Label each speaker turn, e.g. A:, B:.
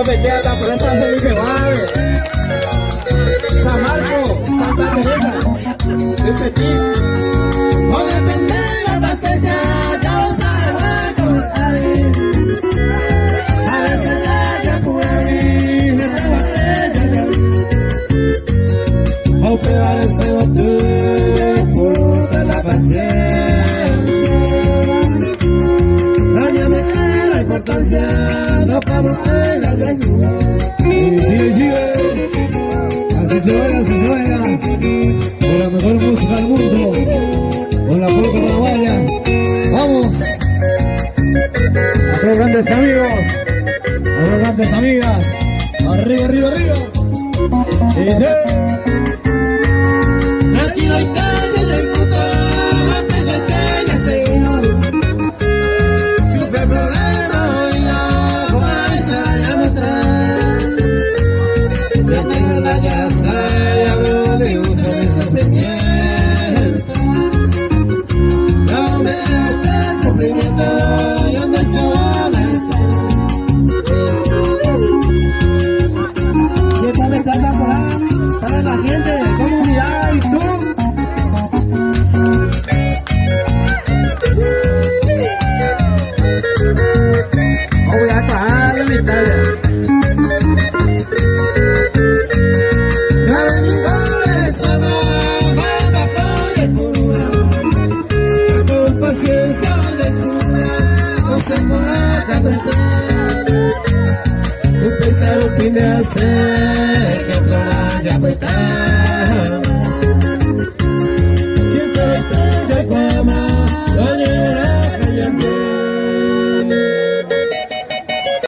A: San Felipe Guave, San Marco, Santa Teresa, Petit. No depende la paciencia, ya lo sabes cómo A veces ya ya pura me trabajé, ya ya. O prevalece por la paciencia. No ya me cae la importancia, no vamos a la
B: Y sigue, sigue. Así se baila, así se baila. Con la mejor música del mundo. Con la polka paraguaya. Vamos. A los grandes amigos. A los grandes amigas. Arriba, arriba, arriba. Y dice.
A: Tranquilo y calle, yo imputo, la presa que ya se vino. Super problema hoy no, voy a mostrar. Yo tengo una ya hago de un sufrimiento. No me gusta el sufrimiento, yo no soy Y esta me encanta por ahí, para la gente, comunidad y tú. Voy a caer en Italia. La esa mamá con el puro. Con paciencia de cura, no se puede apretar. Un pensar un fin de hacer, que ya pues.